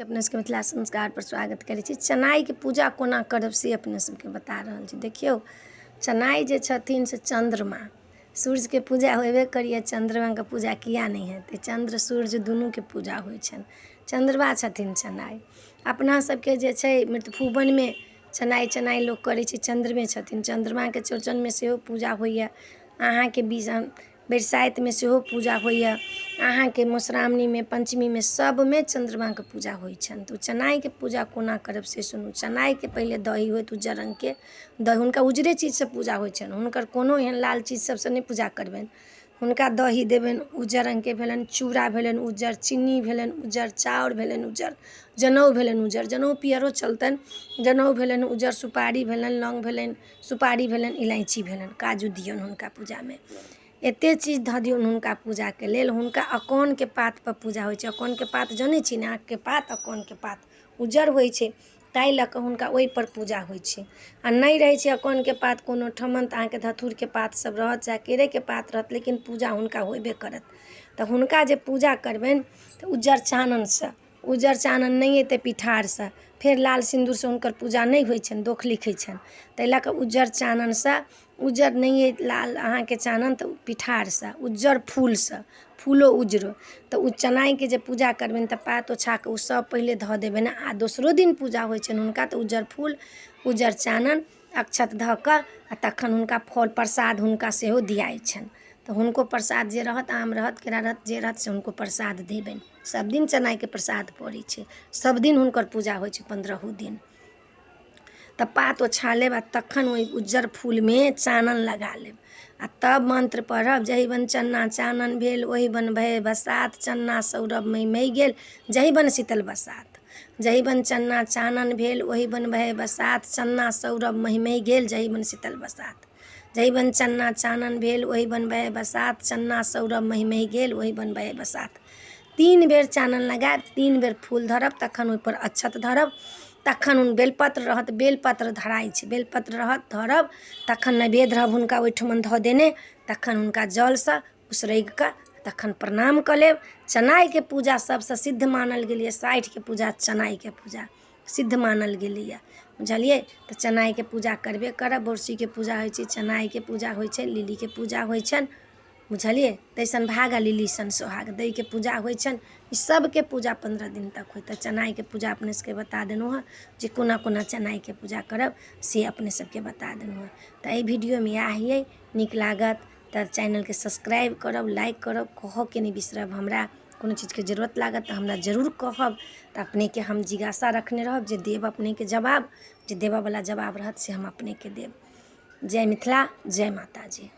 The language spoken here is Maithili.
अपने सबके मिथिला संस्कारपर स्वागत करै छी। चनाइके पूजा कोना करब से अपने सबके बता रहल छी। देखियौ, चनाइ जे छथिन से चन्द्रमा, सूर्यके पूजा होयबे करैए, चन्द्रमाके पूजा किया नहि हेतै? चन्द्र सूर्य दुनूके पूजा होइ छनि। चन्द्रमा छथिन चनाइ। अपना सबके जे छै मृतफुवनमे चनाइ चनाइ लोक करै छै, चन्द्रमे छथिन। चन्द्रमाके चौरचनमे सेहो पूजा होइए, अहाँके बीजन बरसाइतमे सेहो पूजा होइए, अहाँके मधुश्रावणीमे, पञ्चमीमे, सभमे चन्द्रमाके पूजा होइ छनि। तऽ ओ चनाइके पूजा कोना करब से सुनू। चनाइके पहिले दही होइत उज्जर रङ्गके दही, हुनका उजरे चीजसँ पूजा होइ छनि। हुनकर कोनो एहन लाल चीज सभसँ नहि पूजा करबनि। हुनका दही देबनि उज्जर रङ्गके भेलनि, चूड़ा भेलनि उज्जर, चिन्नी भेलनि उज्जर, चाउर भेलनि उज्जर, जनउ भेलनि उज्जर, जनउ पियरो चलतनि, जनउ भेलनि उज्जर, सुपारी भेलनि, लौंग भेलनि, सुपारी भेलनि, इलायची भेलनि, काजू दियौन हुनका पूजामे। एतेक चीज धऽ दियौन हुनका पूजाके लेल। हुनका अकोनके पातपर पूजा होइ छै। अकोनके पात जनै छी ने? आकके पात, अकोनके पात उज्जर होइ छै, ताहि लऽ कऽ हुनका ओहिपर पूजा होइ छै। आ नहि रहै छै अकोनके पात कोनो ठमन, तऽ अहाँके धथुरके पात सब रहत, चाहे केरेके पात रहत, लेकिन पूजा हुनका होयबे करत। तऽ हुनका जे पूजा करबनि तऽ उज्जर चाननसँ, उज्जर चानन नहि अइ तऽ पिठारसँ, फेर लाल सिन्दूरसँ हुनकर पूजा नहि होइ छनि, दोख लिखै छनि। ताहि लऽ कऽ उज्जर चाननसँ, उज्जर नहि अइ लाल अहाँके चानन तऽ पिठारसँ, उज्जर फूलसँ, फूलो उजरो। तऽ ओ चनाइके जे पूजा करबनि तऽ पात ओछा कऽ ओ सभ पहिले धऽ देबनि। आ दोसरो दिन पूजा होइ छनि हुनका तऽ उज्जर फूल, उज्जर चानन, अक्षत धऽ कऽ आ तखन हुनका फल प्रसाद हुनका सेहो दियाइ छनि। तऽ हुनको प्रसाद जे रहत, आम रहत, केरा रहत, जे रहत से हुनको प्रसाद देबनि। सब दिन चनाइके प्रसाद पड़ै छै, सब दिन हुनकर पूजा होइ छै 15 दिन। तऽ पात ओछा लेब आ तखन ओहि उज्जर फूलमे चानन लगा लेब आ तब मन्त्र पढ़ब। जहि बन चन्ना चानन भेल, ओहि बन भय बसात, चन्ना सौरभ मय महि गेल, जहि बन शीतल बसात। जहि बन चन्ना चानन भेल, ओहि बन भय बसात, चन्ना सौरभ महि महि गेल, जहि बन शीतल बसात। जहि बन चन्ना चानन भेल, ओहि बन बहे बसात, चन्ना सौरभ महि महि गेल, ओहि बन बहे बसात। 3 बेर चानन लगायब, 3 बेर फूल धरब, तखन ओहिपर अक्षत धरब, तखन हुन बेलपत्र रहत, बेलपत्र धराइ छै, बेलपत्र रहत धरब, तखन नैवेद्य रहब हुनका ओहिठमन धऽ देने, तखन हुनका जलसँ उसरगि कऽ तखन प्रणाम कऽ लेब। चनाइके पूजा सभसँ सिद्ध मानल गेल यऽ। 60के पूजा चनाइके पूजा सिद्ध मानल गेलैए, बुझलियै? तऽ चनाइके पूजा करबे करब। बोरसीके पूजा होइ छै, चनाइके पूजा होइ छै, लिलीके पूजा होइ छनि, बुझलियै? दै सन भाग आ लिली सन सोहाग, दैके पूजा होइ छनि। ई सबके पूजा 15 दिन तक होइत। तऽ चनाइके पूजा अपने सबके बता देलहुँ हँ जे कोना कोना चनाइके पूजा करब से अपने सबके बता देलहुँ हँ। तऽ एहि वीडियोमे इएह अइ। नीक लागत तऽ चैनलके सब्सक्राइब करब, लाइक करब, कहऽके नहि बिसरब। हमरा कोनो चीजके जरूरत लागत तऽ हमरा जरूर कहब, तऽ अपनेके हम जिज्ञासा रखने रहब जे देब अपनेके जवाब, जे देबऽवला जवाब रहत से हम अपनेके देब। जय मिथिला, जय माताजी।